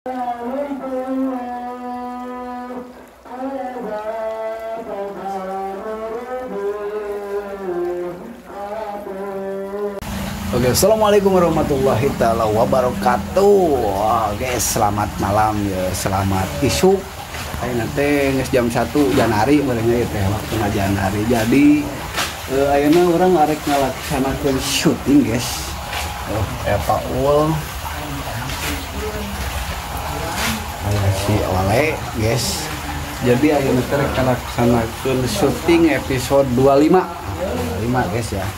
Oke, assalamualaikum warahmatullahi taala wabarakatuh. Oke, selamat malam ya, selamat isuk. Ayeuna teh geus jam 1 Januari meureun teh waktuna Januari. Jadi ayeuna urang arek ngalaksanakeun syuting, guys. Oh, Pak Ul. Aya si Ole, guys. Jadi ayeuna teh rek ngalaksanakeun syuting episode 25. 25, guys ya.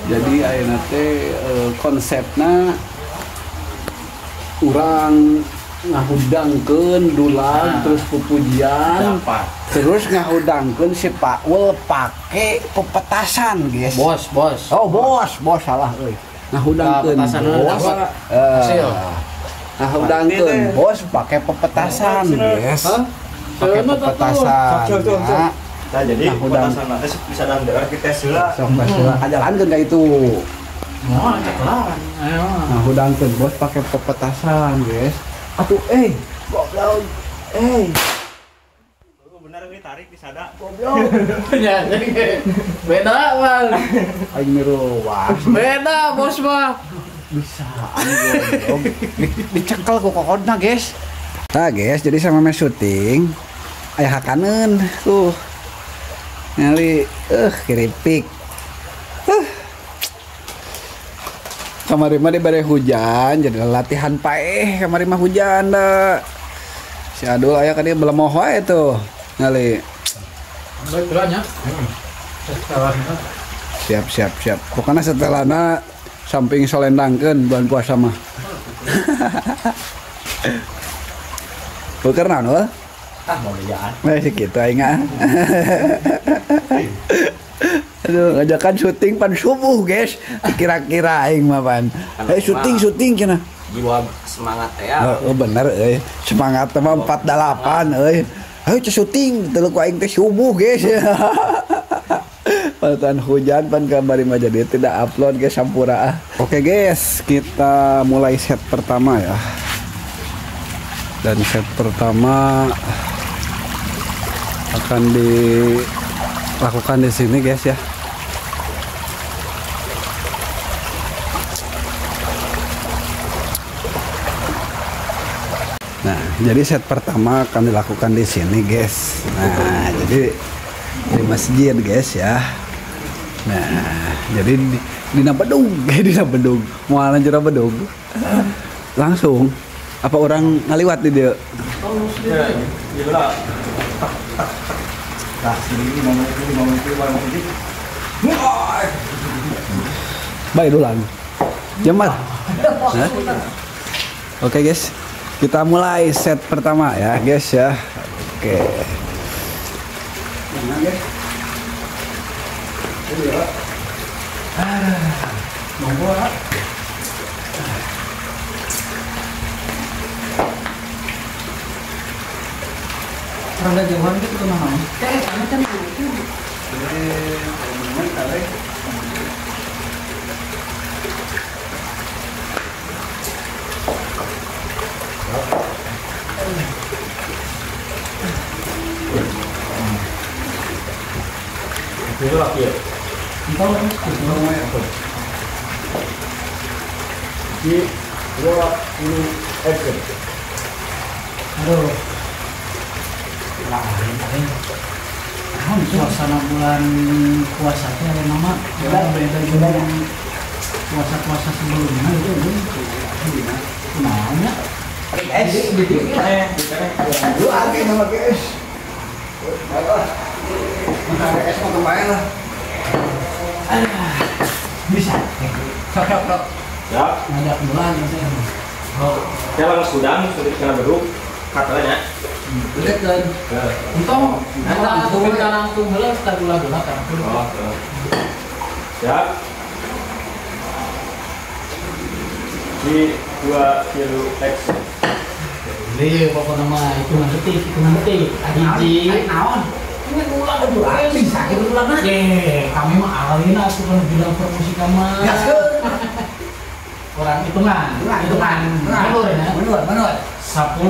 Jadi ayeuna teh konsepna urang ngahudangkeun dulang terus pupujian terus ngahudangkeun si Pak Ul pake pepetasan, guys. Bos, bos. Oh, bos, bos salah euy. Ngahudangkeun bos. Ngahudangkeun bos pake pepetasan, guys. Pake pepetasan. Nah, jadi pepetasan nanti bisa dalam kita heula. Sok heula kajalankeun ka itu. Moal ceklan. Ayo. Ngahudangkeun bos pake pepetasan, guys. Atuh goblok. Bener ini tarik disada. Goblok. Ya, beda, Bang. Aing miruwas. Beda, bos mah. Bisa goblok. Dicekel ku kokodna, guys. Nah, guys, jadi sama me syuting aya hakaneun tuh. Nyali keripik. Kamari mah dibere hujan jadi latihan paeh kamari mah hujan da. Si Adul aya ka dieu belemoh wae tuh. Nyali. Siap siap siap. Pokoknya setelahna samping solendangkeun bulan puasa mah. Bukan naon euy? Ah, mau bejaan. Nah, segitu aing ah. Aduh, ngajakan syuting pan subuh, guys. Kira-kira aing mah pan. Syuting cenah. Jiwa semangat ya. Oh, bener euy. Semangat mah 48 euy. Ayo syuting teu ku aing teh subuh, guys. Pantan hujan pan kamari mah jadi tidak upload, guys, sampura ah. Oke, guys, kita mulai set pertama ya. Dan set pertama akan dilakukan di sini, guys ya. Nah, jadi set pertama akan dilakukan di sini, guys. Nah, jadi di masjid, guys ya. Nah, jadi dina bedug, dina bedug. Moal jero bedug. Langsung apa orang ngaliwat di dia? Baik dulang. Jamar. Oke, guys. Kita mulai set pertama ya, guys ya. Oke. Rada jauhan gitu tuh mah. Kayak kan itu. Itu lagi ya. Di dua ini action. Aduh. Nah, suasana bulan puasa itu ada nama beda dengan puasa-puasa sebelumnya itu namanya. Lu lagi sama guys. Baiklah. Es mau kemarin lah. Bisa. Sok sok sok. Ya. Ngajak bulan maksudnya. Oh. Ya langsung udang sudah kena beduk katanya. Belet kan. Untung langsung langsung heula gula-gula kan. Oh. Siap. Di 2 kilo X. Ini pokoknya mah hitungan detik, hitungan detik. Hiji. Naon? Ini ulang bisa gitu ulang aja. Kami mah alina atuh kan bilang promosi kamar. Orang hitungan, hitungan. Mundur ya. Mundur, mundur. 10.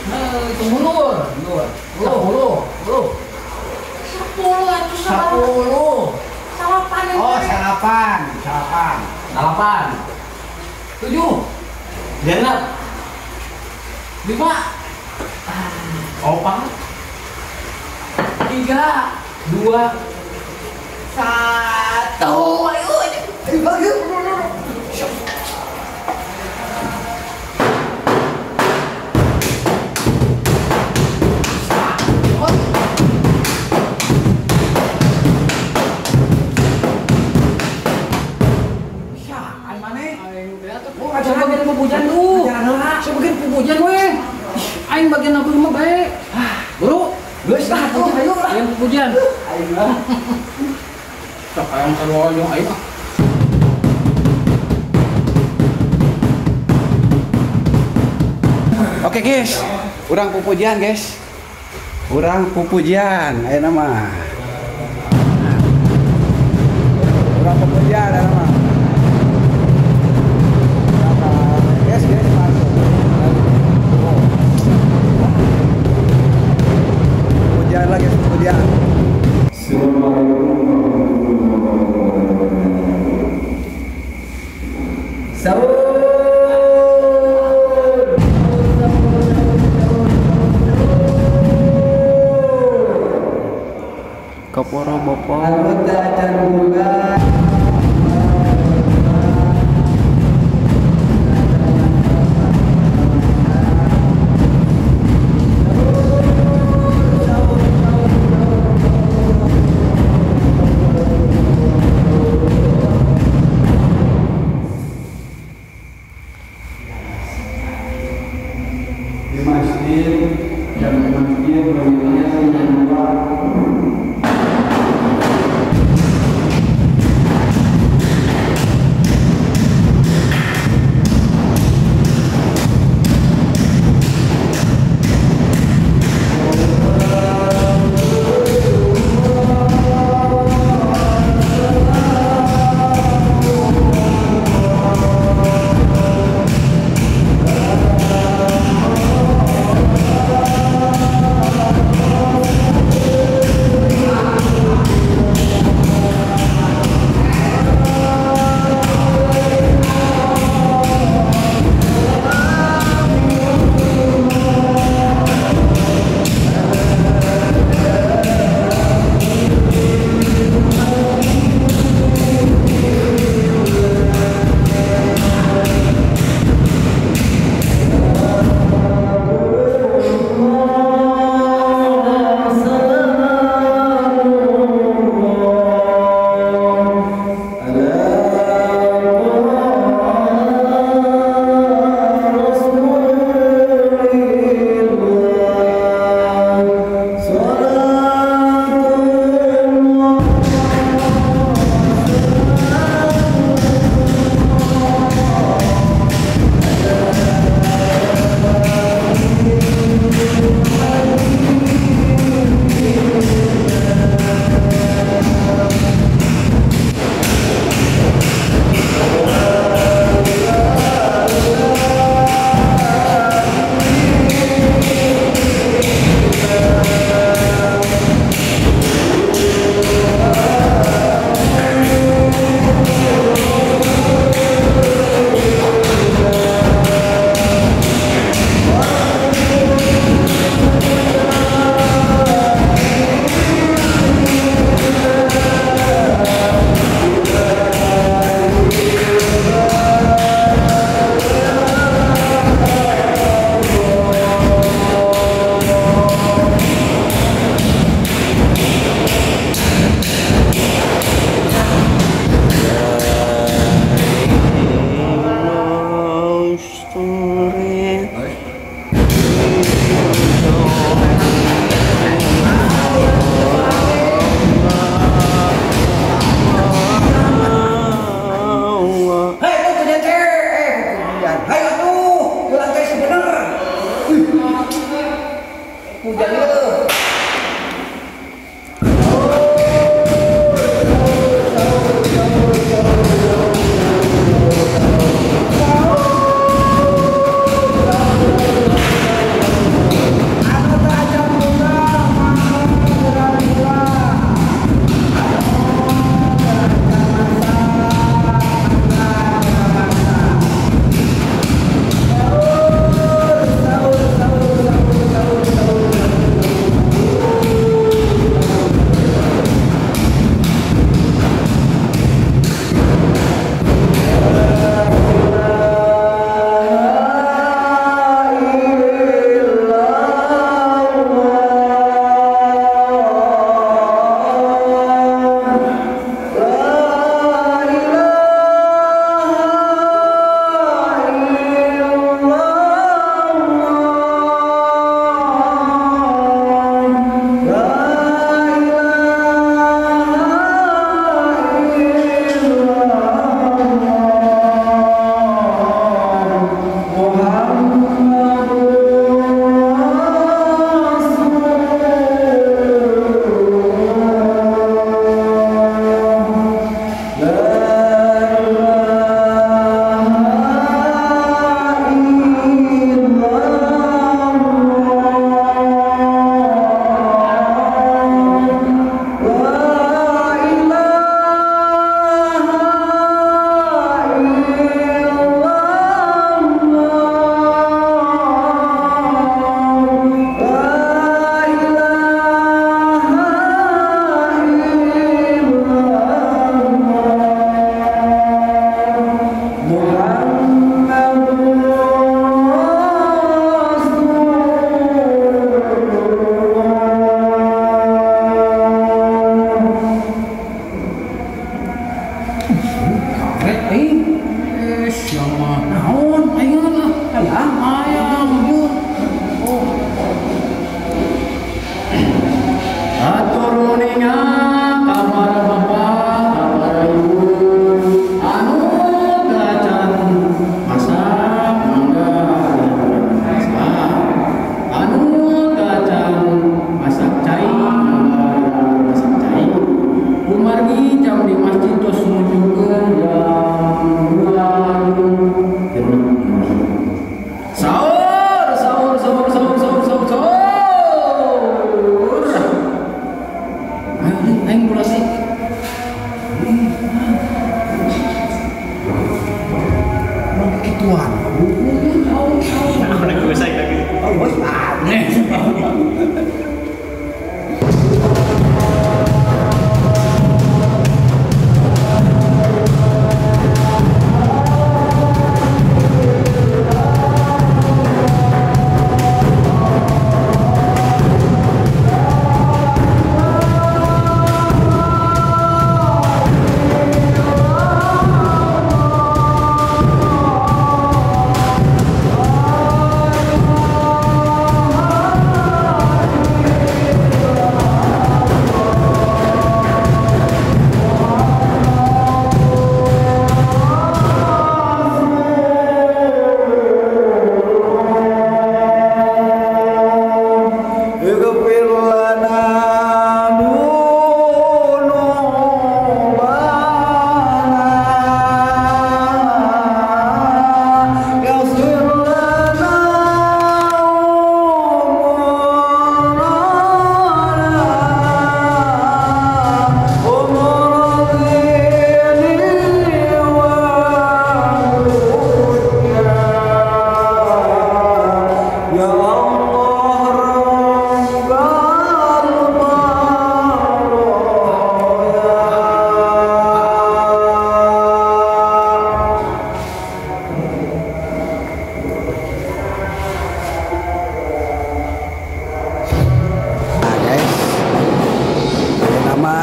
Nah, itu mundur. 10. 10. 10 atuh 10. Salapan. Oh, salapan. 8. 7. 6. 5. 4. 3. 2. 1. Ayo, ayo, ayo. Pupujan lu. Saya bagian pupujan we. Aing bagian aku mah bae. Bro, geus lah atuh ayo lah. Aing pupujan. Aing lah. Sok hayang sarua jeung aing ah. Oke guys, urang pupujian guys. Urang pupujian ayeuna mah. Urang pupujian ayeuna mah. Guys, guys, masuk. Pujian lagi, pujian. Sahur. Kaporo bopo. Di masjid, jam masjid bermulanya jam 2.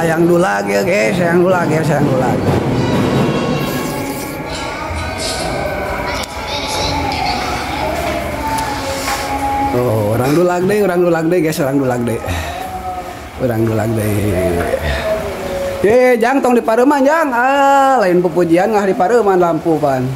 Hayang dulag ya guys, hayang dulag ya, hayang dulag. Oh, orang dulag deh guys, orang dulag deh. Orang dulag deh. Ye, jang tong di pareuman jang. Ah, lain pupujian ngah di pareuman lampu pan.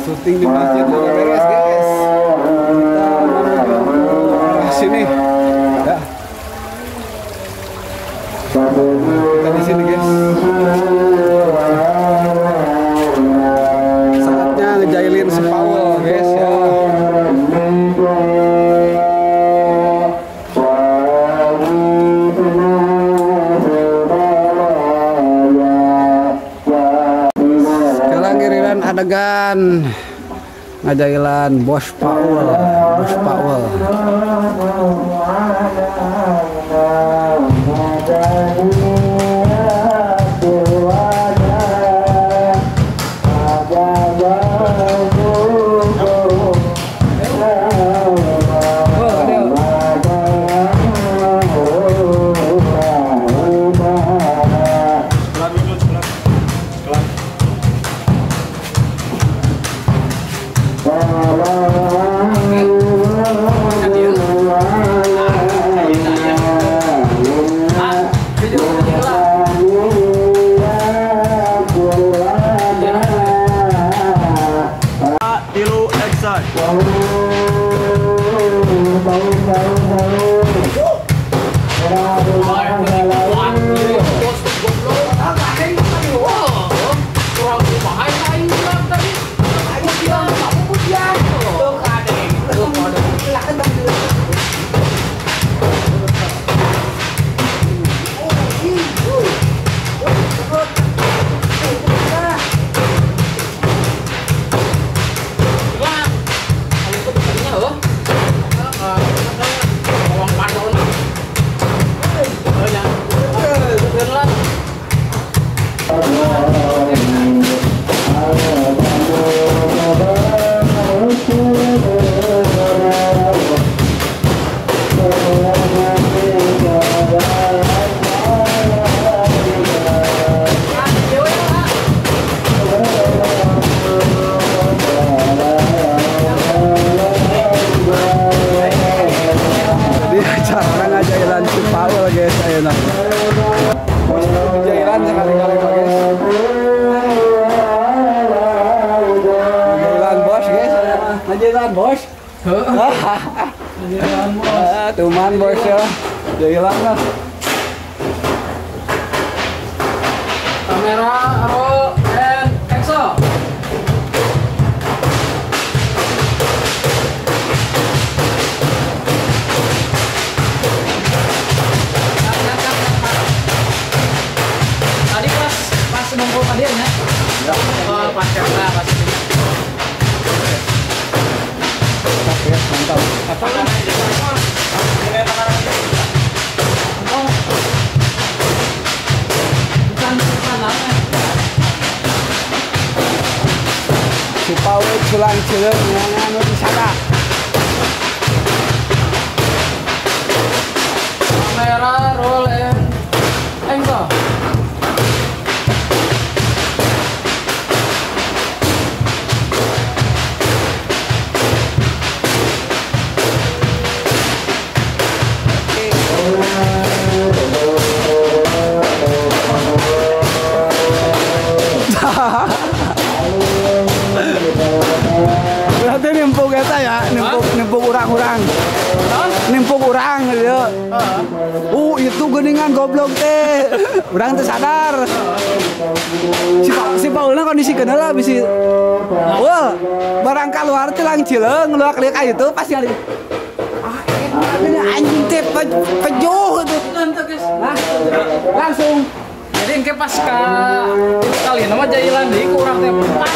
Syuting di masjid udah beres guys. Kita menuju ke sini. Ya. Kita di sini guys. Saatnya ngejailin si Paul guys ya. Sekarang giliran adegan ngajailan Bos Paul, Bos Paul. Ngajailan bos. Ngajailan bos. Tuman bos ya. Jailan lah. Kamera roll and action. Tadi pas ngumpul tadi ya? Oh, pas kereta pas ini. Ya, mantap. Apa? Oh. Bukan bukan. Pulang cileung anu di sana. Kamera roll and angle. Berarti nimpuk eta ya, nimpuk urang-urang. Nimpuk urang gitu. Itu geuningan goblok teh. Urang teu sadar. Si Paulna kondisi keun lah bisi. Wah, barang keluar teh lang cileung luak liuk itu pasti ali. Ah, eta anjing teh pejuh gitu. Nah, langsung. Jadi engke pas ka kali nama jailan deui ku urang teh pas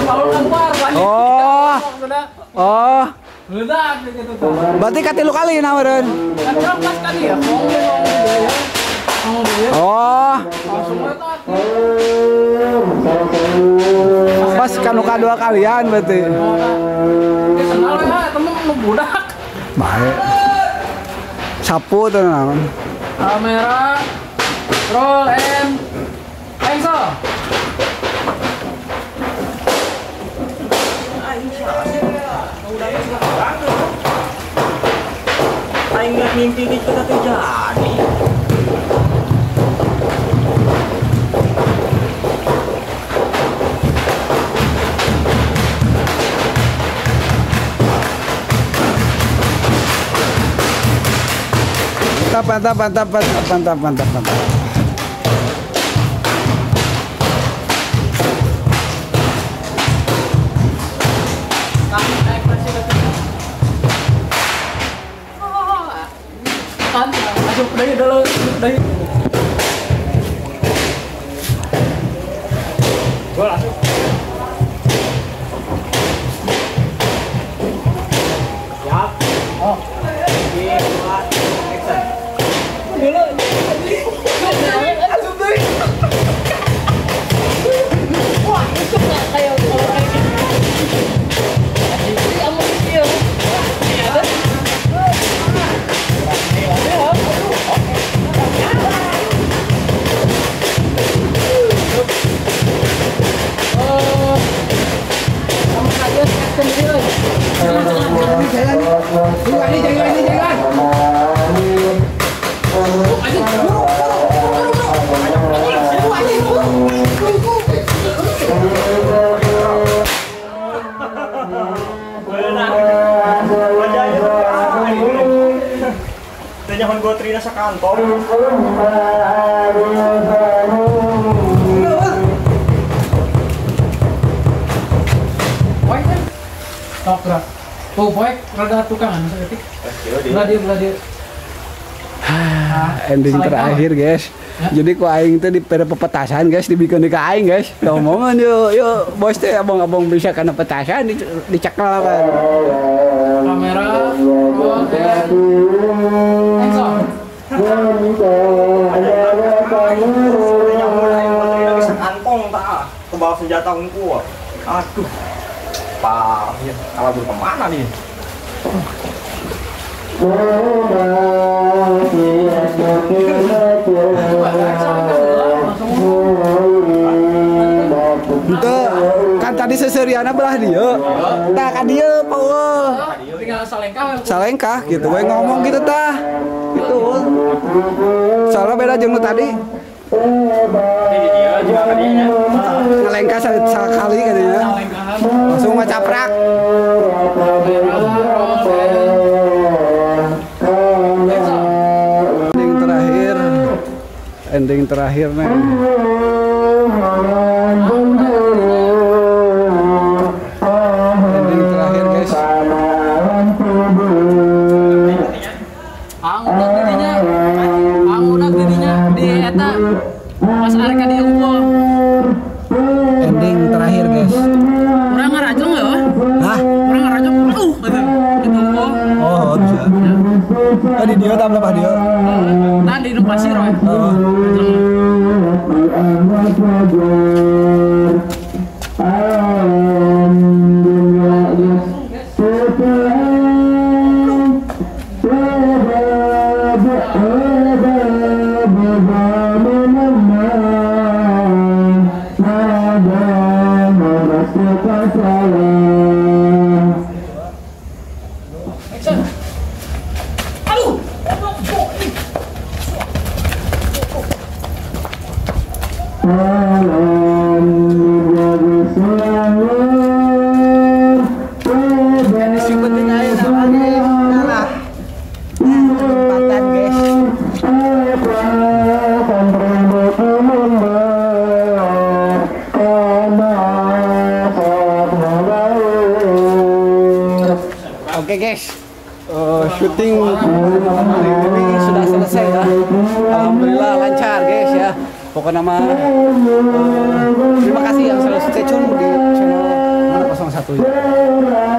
Paul keluar. Oh. Oh. Meledak gitu tuh. Berarti katilu kali na meureun. Kan urang pas kali ya. Oh. Pas kanu kadua kalian berarti. Kenal ya, temen nu budak. Bae. Sapu teh naon. Kamera roll and angle. Aing nggak mimpi gitu teh jadi. Mantap, mantap, mantap, mantap, mantap, mantap. Gol langsung. Siap. Oh. 3, 2, action. Wah, itu nggak kayak kalau kayak gitu. Jadi amunisi ya. Sama saja action dulu. Jangan, jangan. Tanya gua terina sakantor. Poek kan? Tok gerak. Tuh poek rada tukangan seketik. Belah dia. Ending terakhir guys. Ya? Jadi ku aing teh di pepetasan guys, dibikin di ka aing guys. Ngomongan yuk, yuk bos teh abang-abang bisa kana petasan dicekel kan. Kamera roll and action. Kantong tak kebawa senjata unggul. Aduh. Parah ya. Kalau kemana nih? Ente kan tadi seseriana belah dia. Tah ka dieu Paul. Tinggal salengkah. Salengkah gitu we ngomong gitu tah. Gitu. Soalnya beda jeung nu tadi. Ngalengkah sekali katanya. Langsung ngacaprak. Ending terakhir nih. Ending terakhir guys. Ang udah didinya di eta pas arek di unggul. Ending terakhir guys. Urang ngarajeng ya? Hah? Urang ngarajeng gitu. Di unggul. Oh, bisa. Oh, di dia tambah dia. Nah, di pasir we. Oke guys, syuting hari ini sudah selesai ya. Alhamdulillah lancar guys ya. Pokoknya mah terima kasih yang selalu stay tune di channel 01 ya.